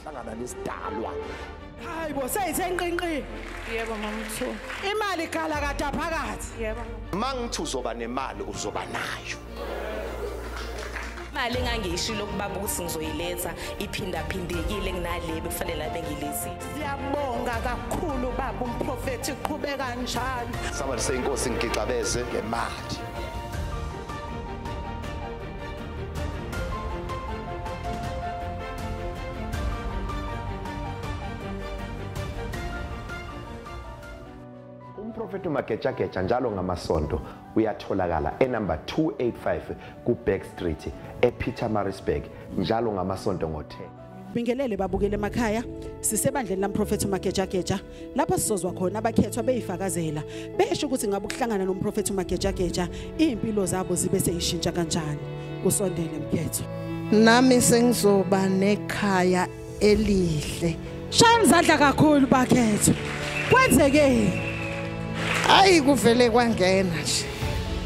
Wahlangana nesidalwa. Hayi bo, seyithe nqinqi. Yebo mamthu. Imali ikhala kade phakathi. Yebo. Mangithi uzoba nemali uzoba nayo. Imali engangiyishilo kubaba ukuthi ngizoyiletha iphindaphindekile kunale bekufanele bengilethile. Siyabonga kakhulu baba umprofeti, qhubeka njalo. Somebody say inkosi ngigixabeze ngemali. Umprofeti uMagejageja njalo ngamasonto uyatholakala enumber 285 ku Back Street ePietermaritzburg njalo ngamasonto ngo-10. Bingelele babukele emakhaya, sisebandleni lamprofeti uMagejageja lapho sizozwa khona abakhethwa beyifakazela besho ukuthi ngabe ukuhlangana nomprofeti uMagejageja impilo zabo zibe seyishintsha kanjani. Usondele mkhetho. Nami sengizoba nekhaya elihle. Shaya izandla kakhulu bakhetho. Kwenzeke? Hayi kuvele kwangena nje.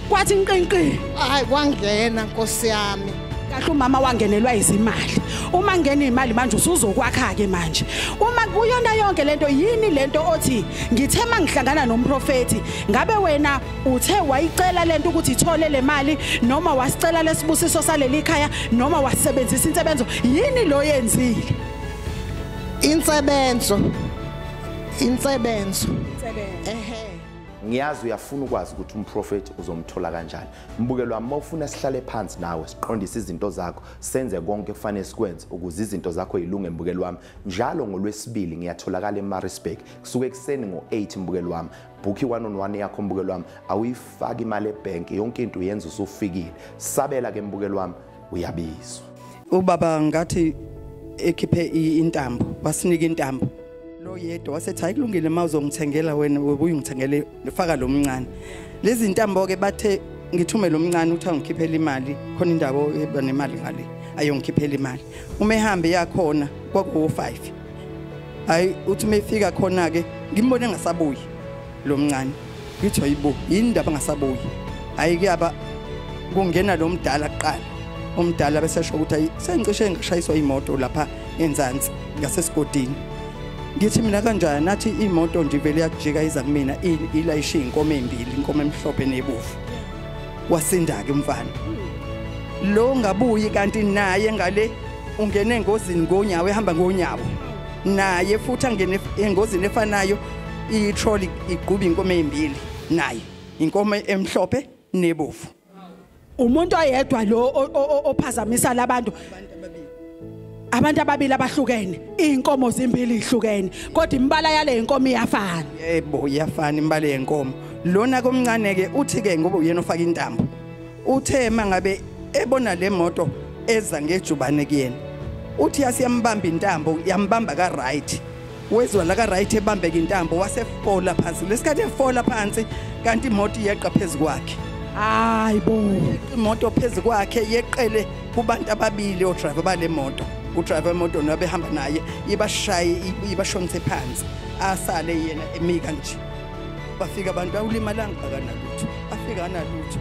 Kwathi nqinqi. Hayi kwangena Nkosi yami. Kahle umama wangenelwa izimali. Uma ngena imali manje usuzokwakha ke manje. Uma kuyona yonke lento yini lento othi ngithe mangihlangana nomprofeti ngabe wena uthe wayicela lento ukuthi ithole le mali noma wasicela lesibusiso saleli khaya noma wasebenzisa insebenzo, yini lo yenzile? Insebenzo. Insebenzo. Ehe. Ngiyazi uyafuna ukwazi ukuthi umprofeti uzomthola kanjani. Mbukelo wami, mawufuna sihlale phansi nawe siqondise izinto zakho, senze konke kufanele sikwenze ukuze izinto zakho zilunge mbukelo wami. Njalo ngolwesibili ngiyatholakala eMaritzburg kusuke ekuseni ngo-8 mbukelo wami. Book i-1-on-1 yakho mbukelo wami, awuyifaki imali ebhenki, yonke into uyenza usufikile. Sabela ke mbukelo wami, uyabizwa. Ubaba ngathi ekhiphe intambo, wasinika intambo. Lo yedwa wasethi hayi kulungile ma uzongithengela wena ubuye ungithengele faka lo mncane. Lezi ntambo ke bathe ngithume lo mncane uthi angikhiphele imali, khona indawo eba nemali ngale ayongikhiphela imali. Uma ehambe yakhona kwakuwo 5. Hayi uthi mefika khona ke ngimbone engasabuyi lo mncane. Ngithi hayibo yini indaba engasabuyi? Hayi kuyaba kungena lo mdala kuqala. Umdala bese esho ukuthi hayi sengicishe ngishayiswa imoto lapha enzansi ngasesigodini. Ngithi mina kanjani nathi imoto nje vele yajika iza kumina ilayishe inkomo ezimbili, inkomo emhlophe nebovu. Wasinda ke umfana. Lo ngabuyi kanti naye ngale ungene engozini ngonyawo, ehamba ngonyawo. Naye futhi angene engozini efanayo, i-trolley igquba inkomo ezimbili naye, inkomo emhlophe nebovu. Umuntu oyedwa lo ophazamisa labantu. Abantu ababili abahlukene, inkomo zimbili ihlukene, kodwa imbala yale inkomo iyafana. Yebo iyafana imbala yenkomo. Lona komncane ke uthi ke ngoba uyena ofaka intambo. Uthe mangabe ebona le moto eza ngejubane kuyena, uthi yasiyambamba intambo, yambamba ka right. Wezwa la ka right ebambeka intambo wasefola phansi. Lesikhathi efola phansi kanti imoto iyeqa phezukwakhe. Hayi bo, imoto phezukwakhe yeqele kubantu ababili odriver bale moto. Udriver emoto nabehamba naye ibashaye ibashonise phansi, asale yena emika nje. Bafika abantu awulimalanga akanalutho, afika analutho.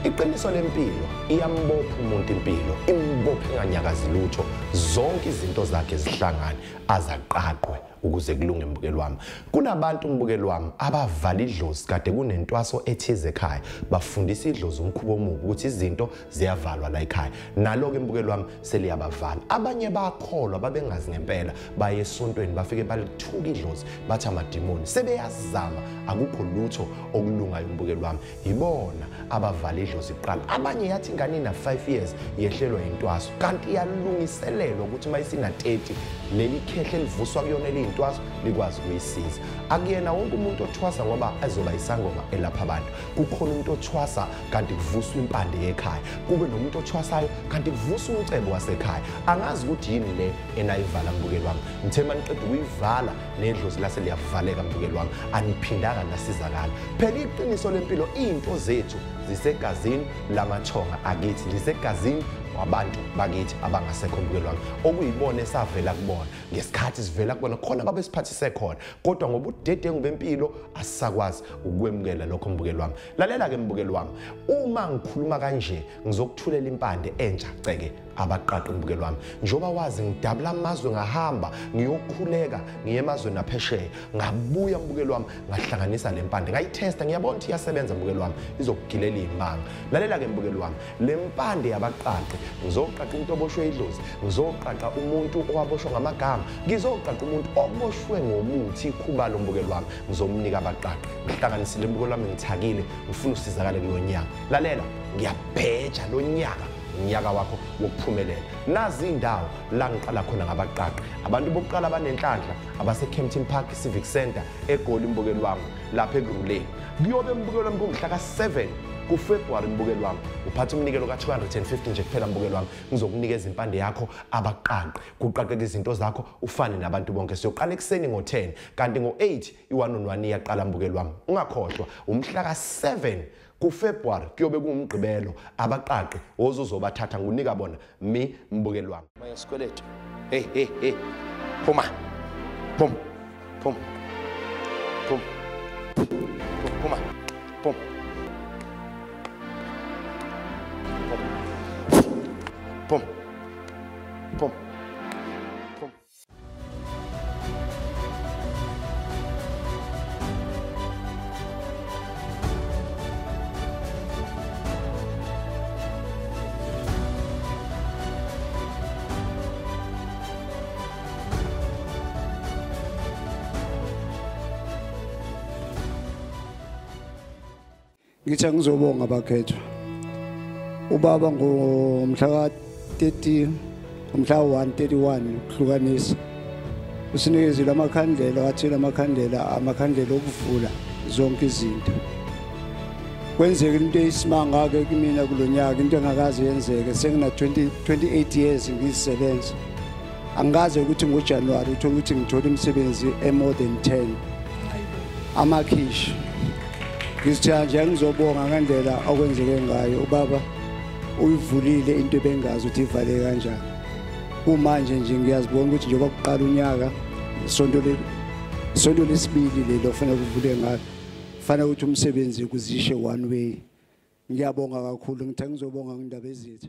Iqiniso lempilo iyambopha umuntu, impilo imbophe enganyakazi lutho, zonke izinto zakhe zihlangane azaqaqwe ukuze kulunge mbukelo wami. Kunabantu mbukelo wami abavala idlozi kade kunentwaso ethize ekhaya, bafundisa idlozi umkhubo omubi ukuthi izinto ziyavalwa la ekhaya. Nalo ke mbukelo wami seliyabavala. Abanye bakholwa babengazi ngempela, baye esontweni bafike balithuka idlozi bathi amadimoni, sebeyazama akukho lutho okulungayo mbukelo wami. Yibona abavala idlozi kuqala. Abanye yathi ingane ina 5 years yehlelwa intwaso, kanti iyalungiselelwa ukuthi mayisina 30 leli khehle livuswa kuyona intwaso likwazi ukuyisiza. Akuyena wonke umuntu othwasa ngoba ezoba isangoma elapha abantu. Kukhona umuntu othwasa kanti kuvuswa impande yekhaya, kube nomuntu othwasayo kanti kuvuswa umcebo wasekhaya. Angazi ukuthi yini le enayivala mbukelo wami. Ngithe maniqeda ukuyivala nedlozi lase liyavaleka mbukelo wami, aniphindanga nasizakala. Phela iqiniso lempilo, into zethu zisegazini lamathonga akithi, lisegazini wabantu bakithi abangasekho mbukelo wami, okuyibona esavela kubona ngesikhathi sivela kubona khona babesiphathise khona, kodwa ngoba ubudedengu bempilo asisakwazi ukwemukela lokho mbukelo wami. Lalela ke mbukelo wami, uma ngikhuluma kanje ngizokuthulela impande entsha ceke abaqaqi mbukeli wami. Njengoba wazi ngidabula amazwe, ngahamba ngiyokhuleka ngiye emazweni aphesheya, ngabuya mbukeli wami ngahlanganisa le mpande, ngayithesta, ngiyabona ukuthi iyasebenza mbukeli wami, izokugilela imanga. Lalela ke mbukeli wami, le mpande yabaqaqi, ngizoqaqa umuntu oboshwe idlozi, ngizoqaqa umuntu owaboshwa ngamagama, ngizoqaqa umuntu oboshwe ngomuthi ikhubalo mbukeli wami, ngizomnika abaqaqi. Ngihlanganisile mbukeli wami, ngithakile, ngifuna usizakale kulo nyaka. Lalela, ngiyabheja lo nyaka, unyaka wakho wokuphumelela. Nazi indawo la ngiqala khona ngabaqaqi. Abantu bokuqala abanenhlanhla abase-Kempton Park Civic Center eGoli mbukeli wami, lapha ekuruleni. Kuyobe mbukeli wami kumhla ka-7 kuFebruary mbukeli wami. Uphatha umnikelo ka-250 nje kuphela mbukeli wami, ngizokunikeza impande yakho abaqaqi, kuqaqeke izinto zakho ufane nabantu bonke. Siyoqala ekuseni ngo-10 kanti ngo-8 i-1-on-1 iyaqala mbukeli wami. Ungakhohlwa umhla ka-7 kuFebruary kuyobe kuwumgqibelo, abaqaqi ozozobathatha ngunika bona mi mbukeli wami. Mayesikweletu. Hey hey hey. Phuma. Phuma. Phuma. Phuma. Phuma. Phuma. Phuma. Phuma. Phuma. Ngithi ngizobonga bakhethwa. Ubaba ngomhla ka-30, umhla 1/31 ukuhlukanisa. Usinikezile amakhandlela, wathela amakhandlela okuvula zonke izinto. Kwenzeka into eyisimanga ke kimina kulonyaka, into engakaze yenzeke. Sengina 28 years ngisebenza. Angikaze ukuthi ngoJanuary uthola ukuthi ngithola imisebenzi e more than 10. Amakhishi. Ngithi nje ngizobonga ngendlela okwenzeke ngayo. Ubaba uyivulile into ebengazi ukuthi ivale kanjani. Kumanje nje ngiyazibona ukuthi njengoba kuqala unyaka, isonto lesibili lelo kufanele kuvule ngalo, kufanele ukuthi umsebenzi kuzishe one way. Ngiyabonga kakhulu, ngithi ngizobonga ngendaba ezitha.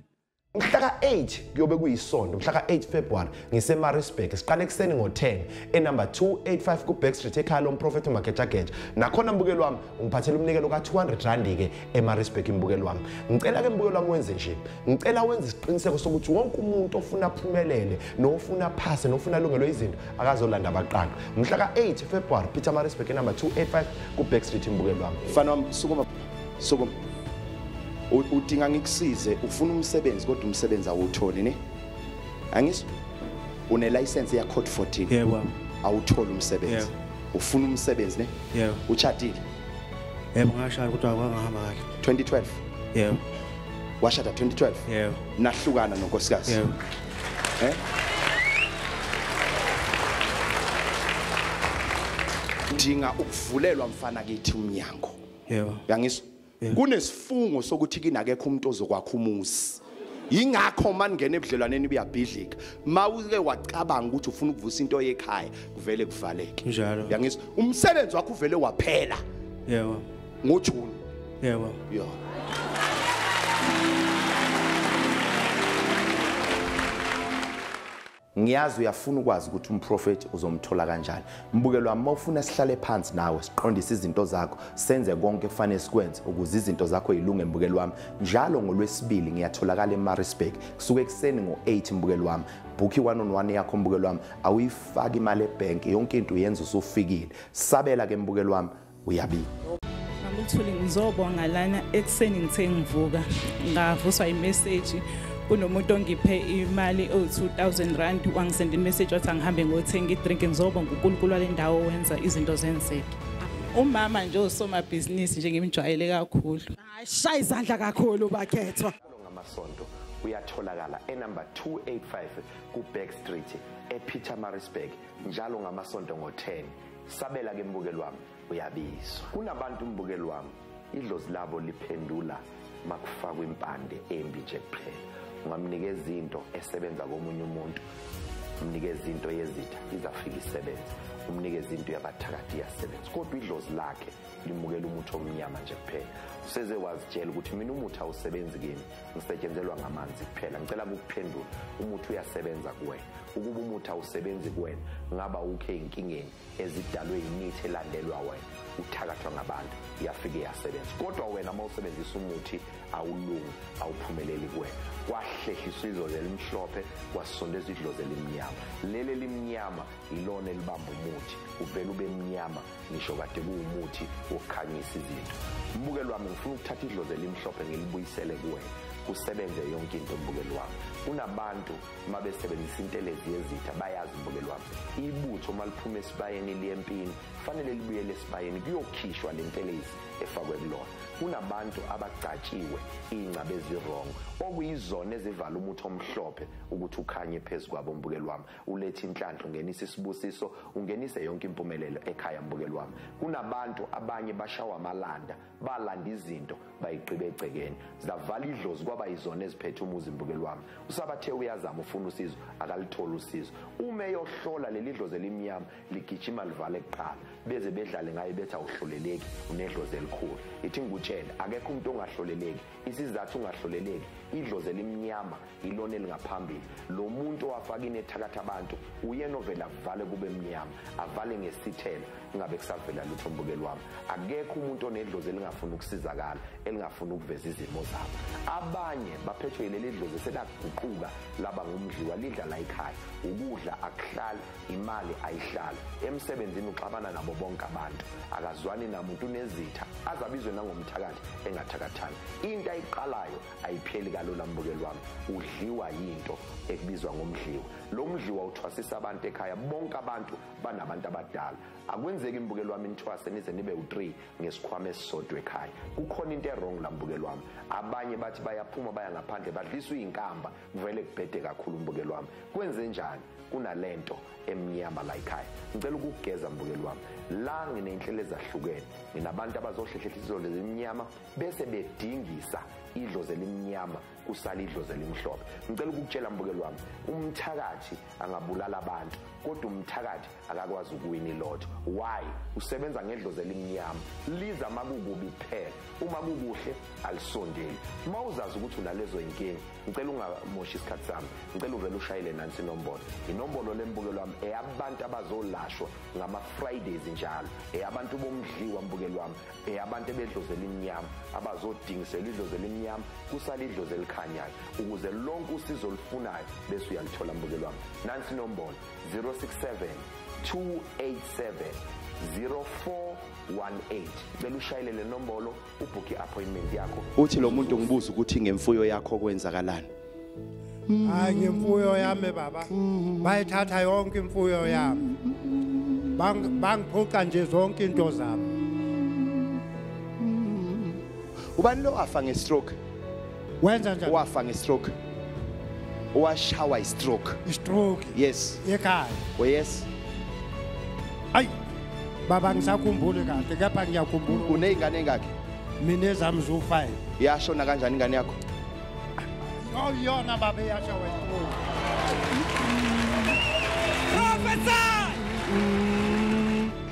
Mhla ka-8 kuyobe kuyisonto, mhla ka-8 February ngise-Maritzburg, siqala ekuseni ngo-10 enumber 285 ku-Back Street ekhaya lomprofethi uMagejageja. Nakhona mbukeli wami ungiphathela umnikelo ka-200 rand-ke eMaritzburg mbukeli wami. Ngicela ke mbukeli wami wenze nje, ngicela wenze isiqiniseko sokuthi wonke umuntu ofuna aphumelele nofuna aphase nofuna alungelwe izinto akazolanda abaqaqi. Mhla ka-8 February Pietermaritzburg enumber 285 ku-Back Street mbukeli wami. Mfana wami, sukuma, sukuma. Udinga ngikusize, ufuna umsebenzi kodwa umsebenzi awutholi ne? Angisho une license ya code 14. Yebo. Awutholi umsebenzi. Yebo. Ufuna umsebenzi ne? Yebo. Ushadile? Yebo, ngashada kodwa kwangahamba kahle. 2012. Yebo. Washada 2012? Yebo. Nahlukana nonkosikazi? Yebo. Eh? Udinga ukuvulelwa mfana kithi umnyango. Yebo. Uyangizwa? Kunesifungo sokuthi kinakekho umuntu ozokwakha umuzi. Yingakho maningena ebudlelwaneni buyabhidlika. Mawuke wacabanga ukuthi ufuna ukuvusa into yekhaya, kuvele kuvaleke. Njalo. Uyangizwa? Umsebenzi wakho uvele waphela. Yebo. NgoJune. Yebo. Yo. Ngiyazi uyafuna ukwazi ukuthi umprofeti uzomthola kanjani. Mbukelo wami, mawufuna sihlale phansi nawe siqondise izinto zakho, senze konke kufanele sikwenze ukuze izinto zakho zilunge mbukelo wami. Njalo ngolwesibili ngiyatholakala eMaritzburg kusuke ekuseni ngo-8 mbukelo wami. Book i-1-on-1 yakho mbukelo wami, awuyifaki imali ebhenki, yonke into uyenza usufikile. Sabela ke mbukelo wami, uyabika. Mama ngizobonga lana ekuseni ngithe ngivuka ngavuswa imessage kunomuntu ongiphe imali ewu-2000 rand, wangisenda imessage wathi angihambe ngothenga idrink. Ngizobonga uNkulunkulu wale ndawo wenza izinto zenzeke. Umama nje osomabhizinisi nje ngimjwayele kakhulu. Shaya izandla kakhulu bakhethwa. Ngamasonto uyatholakala enumber 285 ku-Back Street ePietermaritzburg njalo ngamasonto ngo-10. Sabela ke mbukeli wami, uyabizwa. Kunabantu mbukeli wami idlozi labo liphendula makufakwa impande embi nje kuphela. Ungamnikeza into esebenza komunye umuntu. Umnikeza into yezitha izafika isebenze, umnikeza into yabathakathi iyasebenza, kodwa idlozi lakhe limukela umuthi omnyama nje kuphela. Useze wazitshela ukuthi mina umuthi awusebenzi kimi, ngisetshenzelwa ngamanzi kuphela. Ngicela ukuphendula, umuthi uyasebenza kuwena. Ukuba umuthi awusebenzi kuwena, ngaba ukhe inkingeni ezidalwe imithi elandelwa wena, uthakathwa ngabantu, iyafike iyasebenza. Kodwa wena uma usebenzisa umuthi awulungi, awuphumeleli kuwena. Kwahlehliswa idlozi elimhlophe, kwasondezwa idlozi elimnyama. Leli elimnyama ilona elibamba umuthi, uvela ube mnyama ngisho kade kuwumuthi wokukhanyisa izinto. Mbukelo wami, ngifuna ukuthatha idlozi elimhlophe ngilibuyisele kuwena, kusebenze yonke into. Mbukelo wami, kunabantu uma besebenzisa intelezi yezitha bayazi, mbukelo wami, ibutho uma liphuma esibayeni liye empini kufanele libuyele esibayeni kuyokhishwa le ntelezi efakwe kulona. Kunabantu abagcatshiwe iy'ngcaba ezirongo okuyizona ezivala umuthi omhlophe ukuthi ukhanye phezu kwabo. Mbukelo wami, ulethe inhlanhla, ungenise isibusiso, ungenise yonke impumelelo ekhaya. Mbukelo wami, kunabantu abanye bashawa amalanda, balanda izinto bayigqibe egcekeni, zavala idlozi kwaba yizona eziphethe umuzi. Mbukelo wami, usabathe uyazama ufuna usizo, akalitholi usizo. Uma eyohlola leli dlozi elimnyama ligijima livale kuqala, beze bedlale ngaye bethi awuhloleleki, unedlozi elikhulu. Ithi ngikutshele, akekho umuntu ongahloleleki. Isizathu ungahloleleki, idlozi elimnyama ilona elingaphambili. Lo muntu owafaka inethakatha abantu uyena ovela avale kube mnyama, avale ngesithelo, kungabe kusavela lutho. Mbukelo wami, akekho umuntu onedlozi elingafuni ukusizakala, elingafuni ukuveza izimo zabo. Abanye baphethwe yileli dlozi selaguquka laba ngumdliwa, lidla la ekhaya, ukudla akuhlali, imali ayihlali, emsebenzini uxabana nabo bonke abantu, akazwani namuntu, unezitha, azabizwe nangomthakathi engathakathani. Into ayiqalayo ayipheli kalula. Mbukelo wami, udliwa yinto ekubizwa ngomdliwa. Lo mdliwa uthwasisa abantu ekhaya, bonke abantu banabantu abadala. Akwenzeki mbukelo wami nithwase nize nibe u3 ngesikhwama esisodwa ekhaya. Kukhona into errong la mbukelo wami. Abanye bathi bayaphuma baya ngaphandle badliswa izinkamba, kuvele kubhede kakhulu. Mbukelo wami, kwenze njani kunalento emnyama la ekhaya? Ngicela ukugeza mbukelo wami. La nginenhlelo ezahlukene, nginabantu abazohlehlela idlozi elimnyama bese bedingisa idlozi elimnyama, kusala idlozi elimhlophe. Ngicela ukukutshela mbukelo wami, umthakathi angabulala abantu, kodwa umthakathi akakwazi ukuwina ilotho. Why? Usebenza ngedlozi elimnyama, liza makukubi kuphela, uma kukuhle alisondeli. Uma uzazi ukuthi unalezo inkinga, ngicela ungamoshi isikhathi sami, ngicela uvele ushayele nansi inombolo. Inombolo lembukelo wami eyabantu abazolashwa ngama Fridays njalo, eyabantu bomdliwa mbukelo wami, eyabantu ebedlozi elimnyama abazodingiselwa idlozi elimnyama, kusala idlozi elikhanyayo, ukuze lonke usizo olufunayo bese uyalithola. Mbukelo wami, nansi inombolo 067 287 0418. Cela ushayele le nombolo ubhuke i-appointment yakho. Uthi lo muntu ngibuza ukuthi ngemfuyo yakho kwenzakalani? Hayi, ngemfuyo yami baba, bayithatha yonke imfuyo yami, bangiphuca nje zonke into zami. Ubani lo afa ngestroke? Wenza njani? Wafa ngestroke, washawa istroke. Istroke? Yes. Ekhaya? Oh yes. Ayi baba, ngisakhumbuli kahle, kepha ngiyakhumbula. Uney'ngane engakhi? Mina ezami ziwu-5. Yashona kanjani ingane yakho? Oh, yona baba eyashawa istroke. Prophesy!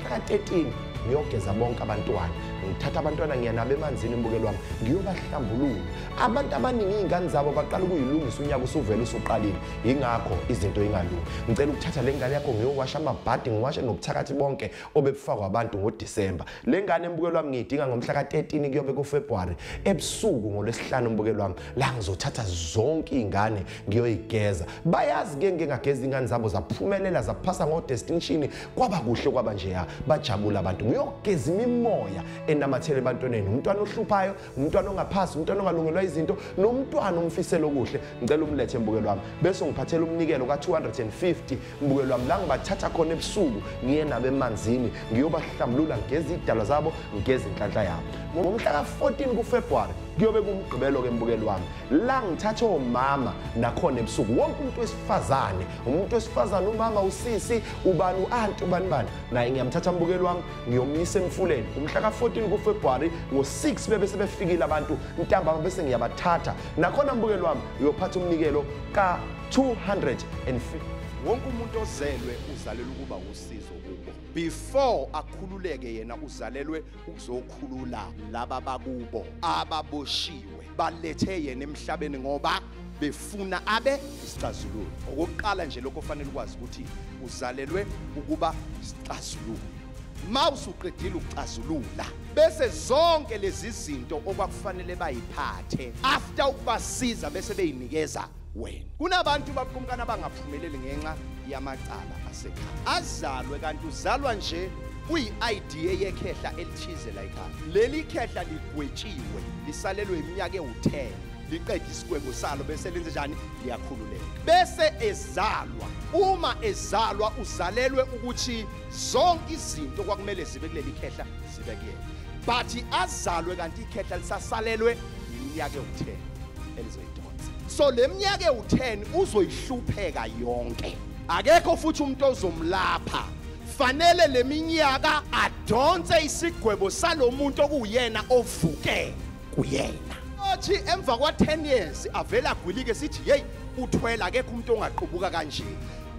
Ka-13 ngiyogeza bonke abantwana, ngithatha abantwana ngiya nabo emanzini. Mbukelo wami, ngiyobahlambulula. Abantu abaningi iy'ngane zabo baqala ukuyilungisa unyaka usuvele usuqalile, yingakho izinto ingalungi. Ngicela ukuthatha le ngane yakho ngiyowasha amabhadi, ngiwashe nobuthakathi bonke obebufakwa abantu ngoDisemba. Le ngane mbukelo wami ngiyidinga ngomhla ka-13 kuyobe kuFebruary ebusuku ngolwesihlanu. Mbukelo wami, la ngizothatha zonke iy'ngane ngiyoyigeza. Bayazi ke ngingageza iy'ngane zabo zaphumelela, zaphasa ngo-distinction, kwaba kuhle kwaba njeya, bajabula abantu. Ngiyogeza imimoya enamathele ebantwaneni, umntwana ohluphayo, umntwana ongaphasi, umntwana ongalungelwa izinto, nomntwana omfisela okuhle. Ngicela umlethe mbukelo wami, bese ngiphathela umnikelo ka-250. Mbukelo wami, la ngibathatha khona ebusuku ngiye nabo emanzini, ngiyobahlambulula, ngigeza idalwa zabo, ngigeza inhlanhla yabo. Ngomhla ka-14 kuFebruary kuyobe kumgqibelo-ke mbukelo wami, la ngithatha omama nakhona ebusuku, wonke umuntu wesifazane, umuntu wesifazane, umama, usisi, ubani, u-anti, ubani bani, naye ngiyamthatha mbukelo wami, ngiyomyisa emfuleni. Umhla ka-14 kuFebruary ngo-6 bebe sebefikile abantu ntambama, bese ngiyabathatha nakhona mbukelo wami, uyophatha umnikelo ka-250. Wonke umuntu ozelwe uzalelwe ukuba usizo kubo. Before akhululeke yena uzalelwe ukuzokhulula laba bakubo ababoshiwe. Balethe yena emhlabeni ngoba befuna abe isixazululo. Okokuqala nje lokho fanele ukwazi ukuthi uzalelwe ukuba isixazululo. Mawusuqedile ukuxazulula bese zonke lezi zinto okwakufanele bayiphathe after ukubasiza bese beyinikeza wena. Kunabantu babukumkani abangaphumeleli ngenxa yamacala asekhaya. Azalwe kanti uzalwa nje kuyi-idea yekhehla elithize la ekhaya. Leli khehla ligwetshiwe, lisalelwe iminyaka ewu-10. Liqeda isigwebo salo bese lenze njani? Liyakhululeka. Bese ezalwa, uma ezalwa uzalelwe ukuthi zonke izinto kwakumele zibe kuleli khehla zibe kuyena. But azalwe kanti ikhehla lisasalelwe iminyaka ewu-10 elizoyidonsa. So le minyaka ewu-10 uzoyihlupheka yonke. Akekho futhi umuntu ozomlapha. Fanele le minyaka adonse isigwebo salomuntu okuyena ovuke kuyena. Othi emva kwa 10 years avela agwilike sithi hey uthwela akekho umuntu ongaqubuka kanje.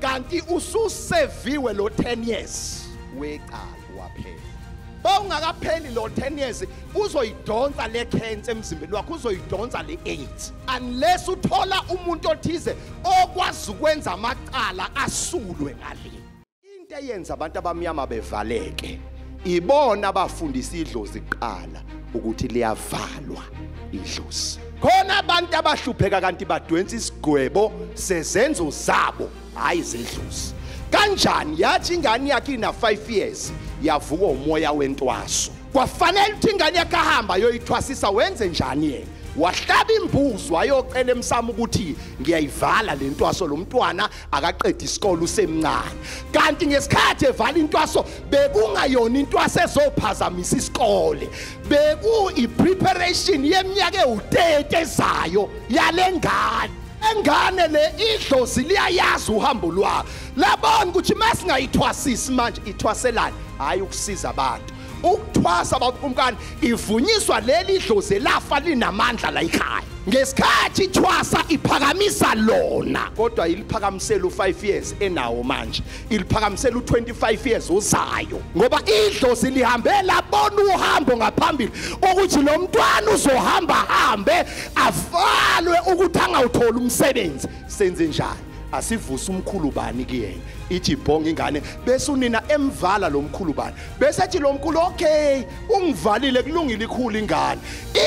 Kanti ususeviwe lo 10 years wecala waphela. Bawungakapheli lo 10 years uzoyidonsa le cancer emzimbeni wakho, uzoyidonsa le AIDS unless uthola umuntu othize okwazi ukwenza amacala asulwe ngale. Into eyenza abantu abamnyama bevaleke ibona abafundisa idlozi kuqala ukuthi liyavalwa idlozi. Khona abantu abahlupheka kanti badwensa isigwebo sezenzo zabo, hayi zedlozi. Kanjani yathi ingane yakhe ina 5 years yavuka umoya wentwaso. Kwafanele ukuthi ingane yakhe ahamba yoyithwasisa, wenze njani yena? Wahlaba imbuzi wayocela emsamo ukuthi ngiyayivala le ntwaso, lo mntwana akaqeda isikole usemncane. Kanti ngesikhathi evala intwaso bekungayona intwaso ezophazamisa isikole, beku i-preparation yeminyaka ewu-30 ezayo yale ngane. Engane le idlozi liyayazi uhambo lwayo, labona ukuthi masingayithwasisi manje ithwaselani, hayi ukusiza abantu. Ukuthwasa babukumkani ivunyiswa leli dlozi lafa linamandla la ekhaya. Ngesikhathi ithwasa iphakamisa lona, kodwa iliphakamisela u5 years enawo manje, iliphakamisela u25 years uzayo, ngoba idlozi lihambe labona uhambo ngaphambili ukuthi lo mntwana uzohamba hambe avalwe ukuthi angawuthola umsebenzi. Senze njani? Asivusa umkhulu bani kuyena, ithi ibhonga ingane bese unina emvala lo mkhulu bani, bese ethi lo mkhulu okay ungivalile kulungile ikhulu ingane.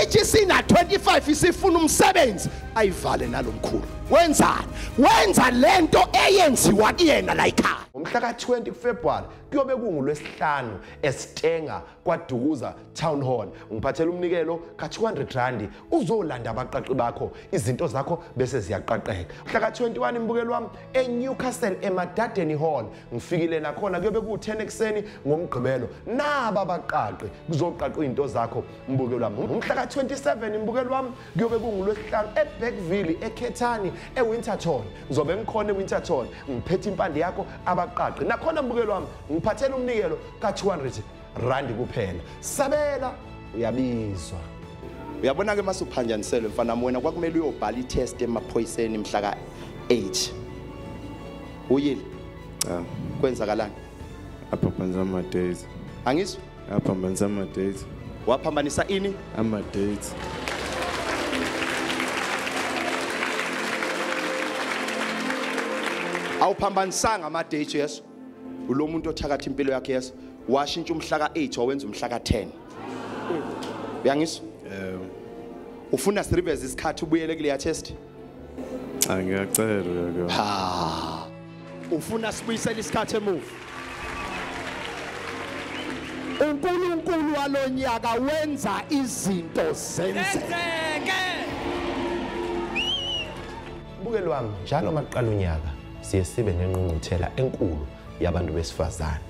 Ithi sina 25 isifuna umsebenzi, ayivale nalomkhulu. Wenzani? Wenza lento eyenziwa kuyena la ekhaya. Ngomhla ka-20 kuFebruary kuyobe kungulwesihlanu eStenga kwaDukuza Town Hall. Ngiphathela umnikelo ka-200 rand uzolanda abaqaqi bakho, izinto zakho bese ziyaqaqeka. Mhla ka-21 imbukelo wami eNewcastle eMadadeni Hall, ngifikile nakhona kuyobe ku-10 ekuseni ngoMgqibelo. Naba abaqaqi kuzoqaqwa izinto zakho mbukelo wami. Umhla ka-27 imbukelo wami kuyobe kungulwesihlanu eBergville eKhethani eWinterton. Ngizobe ngikhona eWinterton ngiphethe impande yakho abaqaqi. Nakhona mbukelo wami ngiphathela umnikelo ka-200 rand kuphela. Sabela uyabizwa. Uyabona ke masuphanjaniselwe mfana wena, kwakumele uyobhala i-test emaphoyiseni mhla ka-8. Uyile? Cha. Kwenzakalani? Aphambanisa ama-dates. Angizwa? Aphambanisa ama-dates. Waphambanisa ini? Ama-dates. Awuphambanisanga ama-dates, yeso. Ulo muntu othakatha impilo yakhe, yeso. Washintsha umhla ka-8 wawenza umhla ka-10. Uyangizwa? Yebo. Ufuna siriveze isikhathi ubuyele kuleya test? Cha, ngiyacela. Ha. Ufuna sibuyisele isikhathi emuva. uNkulunkulu walonyaka wenza izinto zenzeke. Mbukeli wami, njalo maqala unyaka siye sibe nengqungquthela enkulu yabantu besifazane.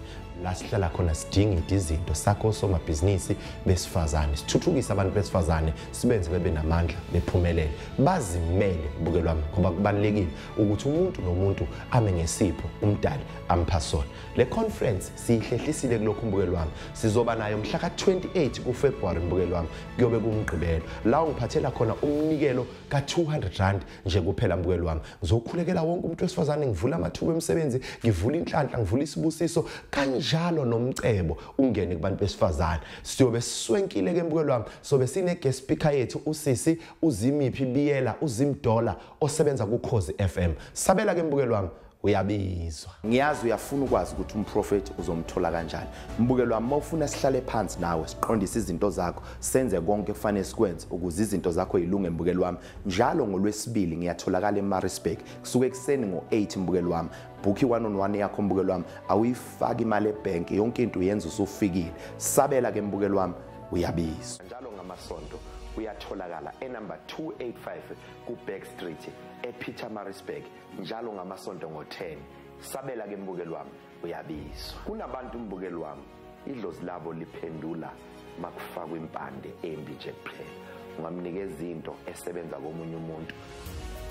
La sihlala khona sidinga izinto sakho somabhizinisi besifazane, sithuthukise abantu besifazane, sibenze bebe namandla, bephumelele, bazimele mbukeli wami, ngoba kubalulekile ukuthi umuntu nomuntu ame ngesipho umdali ampha sona. Le conference siyihlehlisile kulokhu mbukeli wami, sizoba nayo mhla ka-28 kuFebruary mbukeli wami, kuyobe kumgqibelo la ungiphathela khona umnikelo ka-200 rand nje kuphela mbukeli wami. Ngizokhulekela wonke umuntu wesifazane, ngivula amathuba emisebenzi, ngivula inhlanhla, ngivula isibusiso kanjalo nomcebo ungene kubantu besifazane. Siyobe siswenkile ke mbukeli wami, sobe sine guest speaker yethu usisi uZimiphi Biyela uZimdola osebenza kuKhozi FM. Sabela ke mbukeli wami, uyabizwa. Ngiyazi uyafuna ukwazi ukuthi umprofeti uzomthola kanjani. Mbukeli wami, mawufuna sihlale phansi nawe siqondise izinto zakho, senze konke kufanele sikwenze ukuze izinto zakho zilunge mbukeli wami. Njalo ngolwesibili ngiyatholakala eMaritzburg kusuke ekuseni ngo-8 mbukeli wami. Book i-1-on-1 yakho mbukeli wami, awuyifaki imali ebhenki, yonke into uyenza usufikile. Sabela ke mbukeli wami, uyabizwa. Njalo ngamasonto uyatholakala enumber 285 ku-Back Street ePietermaritzburg, njalo ngamasonto ngo-10. Sabela ke mbukeli wami, uyabizwa. Kunabantu mbukeli wami idlozi labo liphendula makufakwa impande embi nje kuphela. Ungamnikeza into esebenza komunye umuntu,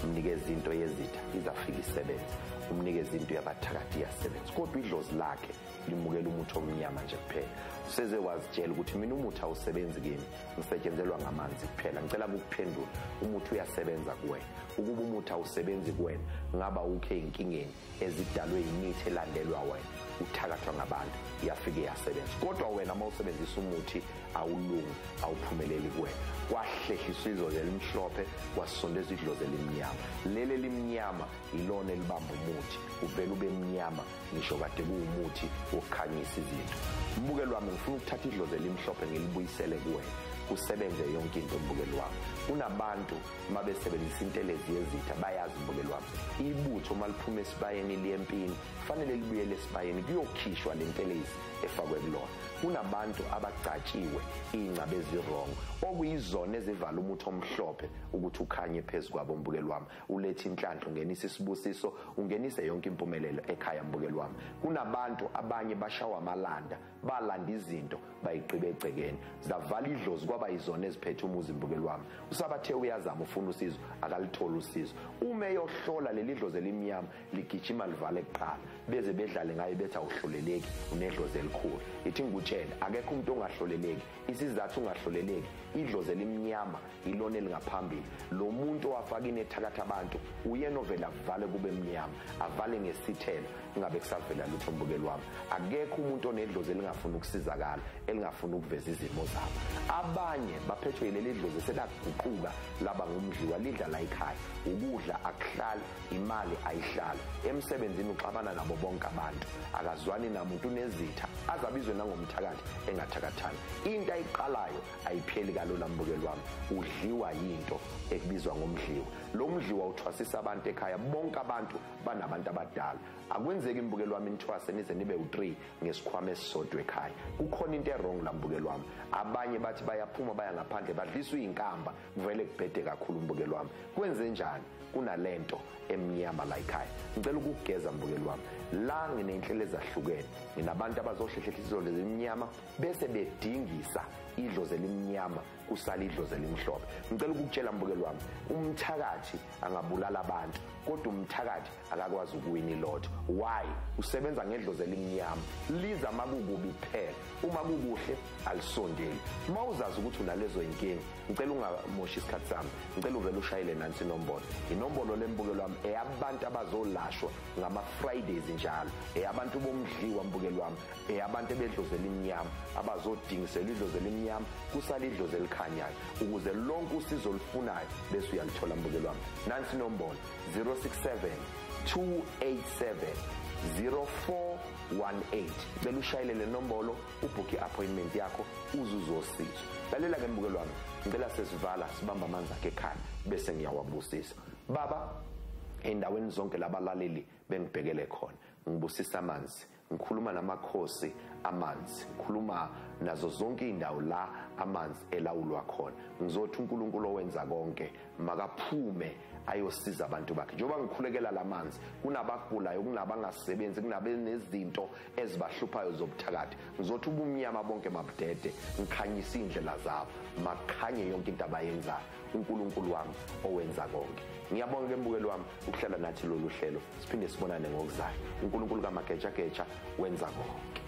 umnikeza into yezitha izafika isebenze, umnikeza into yabathakathi iyasebenza, kodwa idlozi lakhe limukela umuthi omnyama nje kuphela. Useze wazitshela ukuthi mina umuthi awusebenzi kimi, ngisetshenzelwa ngamanzi kuphela. Ngicela ukuphendula, umuthi uyasebenza kuwena. Ukuba umuthi awusebenzi kuwena, ngaba ukhe inkingeni ezidalwe imithi elandelwa wena, uthakathwa ngabantu, iyafike iyasebenza. Kodwa wena uma usebenzisa umuthi awulungi, awuphumeleli kuwena. Kwahlehliswa idlozi elimhlophe, kwasondezwa idlozi elimnyama. Leli elimnyama ilona elibamba umuthi, uvele ube mnyama ngisho kade kuwumuthi wokukhanyisa izinto. Mbukeli wami, ngifuna ukuthatha idlozi elimhlophe ngilibuyisele kuwena, kusebenze yonke into mbukeli wami. Kunabantu uma besebenzisa intelezi yezitha bayazi mbukeli wami, ibutho uma liphuma esibayeni liye empini kufanele libuyele esibayeni kuyokhishwa le ntelezi efakwe kulona. Kunabantu abagcatshiwe iy'ngcaba ezirongo okuyizona ezivala umuthi omhlophe ukuthi ukhanye phezu kwabo mbukeli wami, ulethe inhlanhla, ungenise isibusiso, ungenise yonke impumelelo ekhaya mbukeli wami. Kunabantu abanye bashawa amalanda, balanda izinto bayigqibe egcekeni, zavala idlozi kwaba yizona eziphethe umuzi mbukeli wami. Usabathe uyazama ufuna usizo, akalitholi usizo. Uma eyohlola leli dlozi elimnyama ligijima livale kuqala, beze bedlale ngaye bethi awuhloleleki, unedlozi elikhulu. Ithi ngikutshele, akekho umuntu ongahloleleki. Isizathu ungahloleleki, idlozi elimnyama ilona elingaphambili. Lo muntu owafaka inethakatha abantu uyena ovela avale kube mnyama, avale ngesithelo kungabe kusavela lutho mbukeli wami. Akekho umuntu onedlozi elingafuni ukusizakala, elingafuni ukuveza izimo zabo. Abanye baphethwe yileli dlozi selaguquka laba ngumdliwa, lidla la ekhaya, ukudla akuhlali, imali ayihlali, emsebenzini uxabana nabo bonke abantu, akazwani namuntu, unezitha, azabizwe nangomthakathi engathakathani. Into ayiqalayo ayipheli kalula mbukeli wami, udliwa yinto ekubizwa ngomdliwa. Lo mdliwa uthwasisa abantu ekhaya, bonke abantu banabantu abadala. Akwenzeki mbukeli wami nithwase nize nibe u3 ngesikhwama esisodwa ekhaya. Kukhona into errong la mbukeli wami. Abanye bathi bayaphuma baya ngaphandle badliswa izinkamba, kuvele kubhede kakhulu mbukeli wami. Kwenze njani kunalento emnyama la ekhaya? Ngicela ukugeza mbukeli wami. La nginenhlelo ezahlukene, nginabantu abazohlehlela izidlo ezimnyama bese bedingisa idlozi elimnyama kusala idlozi elimhlophe. Ngicela ukukutshela mbukeli wami, umthakathi angabulala abantu, kodwa umthakathi akakwazi ukuwina ilotho. Why? Usebenza ngedlozi elimnyama, liza makukubi kuphela, uma kukuhle alisondeli. Uma uzazi ukuthi unalezo inkinga, ngicela ungamoshi isikhathi sami, ngicela uvele ushayele nansi inombolo. Inombolo lembukeli wami eyabantu abazolashwa ngama-Fridays njalo, eyabantu bomdliwa mbukeli wami, eyabantu ebedlozi elimnyama abazodingiselwa idlozi elimnyama kusala idlozi elikhanyayo, ukuze lonke usizo olufunayo bese uyalithola mbukeli wami. Nansi inombolo 067 287 0418. Cela ushayele le nombolo, ubhukhe i-appointment yakho, uze uzosizwa. Lalela ke mbukeli wami, ngicela sesivala sibamba amanzi akhe ekhaya bese ngiyawabusisa. Baba, endaweni zonke labalaleli bengibhekele khona, ngibusisa amanzi, ngikhuluma namakhosi amanzi, ngikhuluma nazo zonke indawo la amanzi elawulwa khona. Ngizothi uNkulunkulu owenza konke makaphume ayosiza abantu bakhe. Njengoba ngikhulekela lamanzi, kunabagulayo, kunabangasebenzi, kunabenezinto ezibahluphayo zobuthakathi. Ngizothi ubumnyama bonke mabudede, ngikhanyise indlela zabo, makhanye yonke into abayenzayo. uNkulunkulu wami owenza konke. Ngiyabonga ke mbukeli wami ukuhlala nathi lolu hlelo. Siphinde sibonane ngokuzayo. uNkulunkulu kaMagejageja wenza konke.